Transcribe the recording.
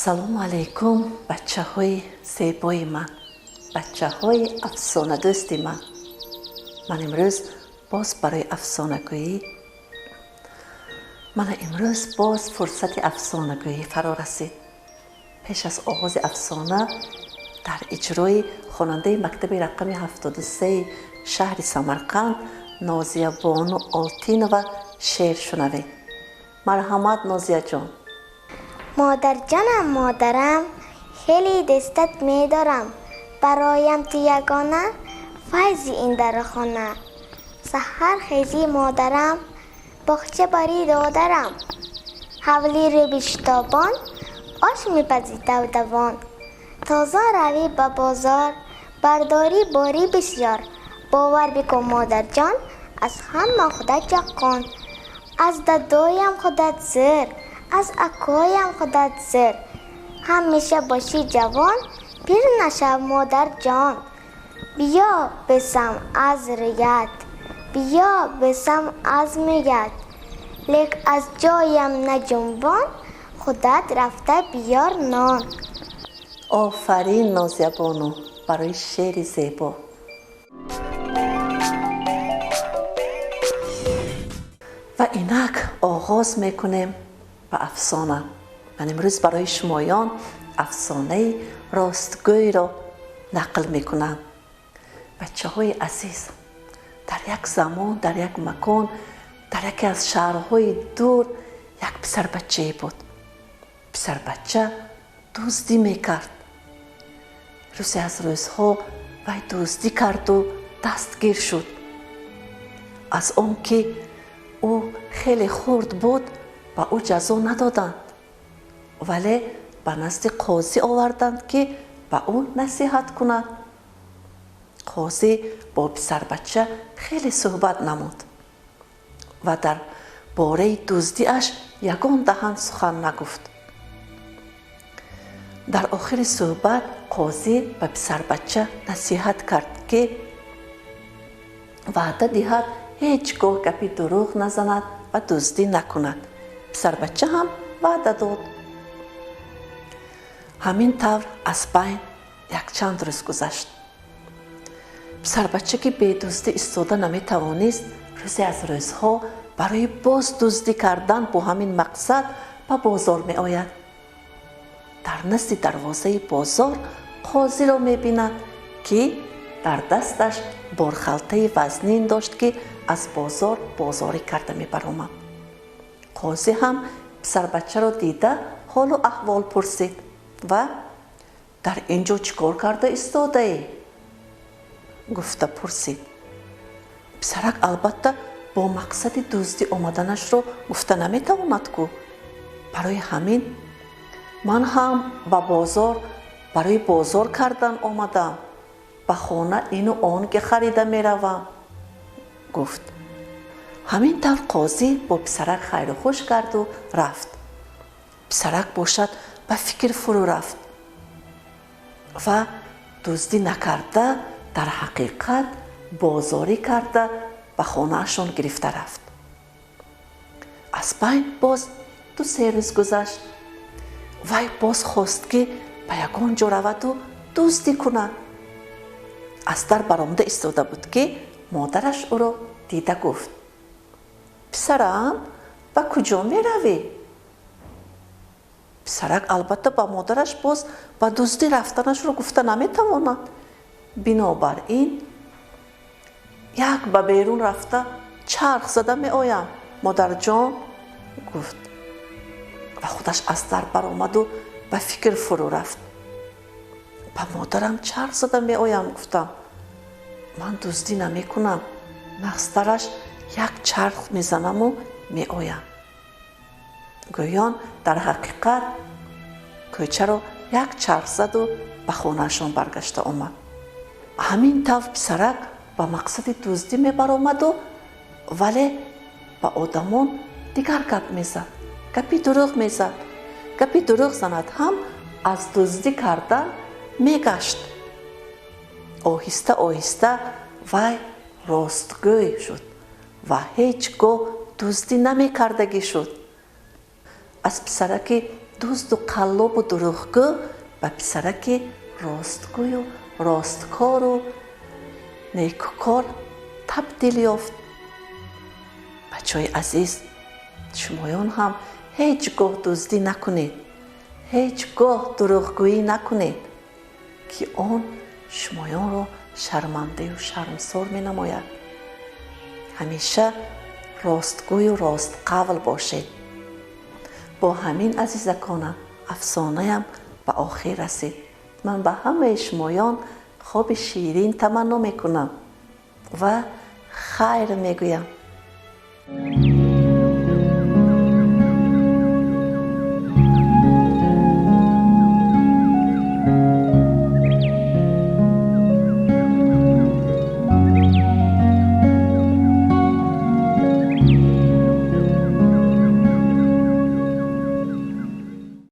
Ассалому алайкум, бачаҳои зебои ман, бачаҳои афсонадӯсти ман. Ман имрӯз боз барои афсонагӯӣ, мана имрӯз боз фурсати афсонагӯӣ фаро расид. Пеш аз оғози афсона дар иҷрои хонандаи мактаби рақами 73 шаҳри Самарқанд Нозиябону Олтинова шеър шунавед. Марҳамат, Нозияҷон. Модарҷонам, модарам, хеле дӯстат медорам. Бароям ту ягона файзи ин дархона. Саҳар хези модарам, боғча бари додарам. Ҳавли рӯби шитобон, ош мепази давдавон. Тоза равӣ ба бозор, бардорӣ бори бисёр. Бовар бикун, модарҷон, аз ҳама худат ҷаққон. Аз дадоям худат зир, аз акоям худат зир. Ҳамеша бошӣ ҷавон, пир нашав, модарҷон. Биё бесам аз рӯят, биё бесам аз мӯят. Лек аз ҷоям наҷунбон, худат рафта биёр нон. Офарин, Нозиябону, барои шеъри зебо. Ва инак оғоз мекунем ба афсона. Ман имрӯз барои шумоён афсонаи ростгӯйро нақл мекунам. Бачаҳои азиз, дар як замон, дар як макон, дар яке аз шаҳрҳои дур як писарбачае буд. Писарбача дуздӣ мекард. Рӯзе аз рӯзҳо вай дуздӣ карду дастгир шуд. Аз он ки ӯ хеле хурд буд, ба ӯ ҷазо надоданд, вале ба назди қозӣ оварданд, ки ба ӯ насиҳат кунад. Қозӣ бо писарбача хеле суҳбат намуд ва дар бораи дуздиаш ягон даҳан сухан нагуфт. Дар охири суҳбат қозӣ ба писарбача насиҳат кард, ки ваъда диҳад ҳеҷ гоҳ гапи дурӯғ назанад ва дуздӣ накунад. Писарбача ҳам ваъда дод. Ҳамин тавр аз байн якчанд рӯз гузашт. Писарбача, ки бедуздӣ истода наметавонист, рӯзе аз рӯзҳо барои боз дуздӣ кардан бо ҳамин мақсад ба бозор меояд. Дар назди дарвозаи бозор қозиро мебинад, ки дар дасташ борхалтаи вазнин дошт, ки аз бозор бозорӣ карда мебаромад. Қозӣ ҳам писарбачаро дида ҳолу аҳвол пурсид ва дар ин ҷо чӣ кор карда истодаӣ? Гуфта пурсид. Писарак албатта бо мақсади дуздӣ омаданашро гуфта наметавонад ку. Барои ҳамин ман ҳам ба бозор барои бозор кардан омадам, ба хона ину он ки харида меравам, гуфт. Ҳамин тавр қозӣ бо писарак хайру хуш карду рафт. Писарак бошад ба фикр фурӯ рафт ва дуздӣ накарда, дар ҳақиқат бозорӣ карда ба хонаашон гирифта рафт. Аз байн боз 2-3 рӯз гузашт. Вай боз хост, ки ба ягон ҷо раваду дуздӣ кунад. Аз дар баромада истода буд, ки модараш ӯро дида гуфт: писарам, ба куҷо меравӣ? Писарак албатта ба модараш боз ба дуздӣ рафтанашро гуфта наметавонад. Бинобар ин як ба берун рафта чарх зада меоям, модарҷон, гуфт ва худаш аз дар баромаду ба фикр фурӯ рафт. Ба модарам чарх зада меоям гуфтам, ман дуздӣ намекунам, нағзтараш як чарх мезанаму меоям. Гӯён дар ҳақиқат кӯчаро як чарх заду ба хонаашон баргашта омад. Ҳамин тавр писарак ба мақсади дуздӣ мебаромаду, вале ба одамон дигар гап мезад, гапи дурӯғ мезад. Гапи дурӯғ занад ҳам аз дуздӣ кардан мегашт. Оҳиста оҳиста вай ростгӯй шуд ва ҳеҷ гоҳ дуздӣ намекардагӣ шуд. Аз писараки дузду қаллобу дурӯғгӯ ба писараки ростгӯю росткору некукор табдил ёфт. Бачаҳои азиз, шумоён ҳам ҳеҷ гоҳ дуздӣ накунед, ҳеҷ гоҳ дурӯғгӯӣ накунед, ки он шумоёнро шармандаю шармсор менамояд. Ҳамеша ростгӯю ростқавл бошед. Бо ҳамин, азизаконам, афсонаям ба охир расид. Ман ба ҳамаи шумоён хоби ширин таманно мекунам ва хайр мегӯям.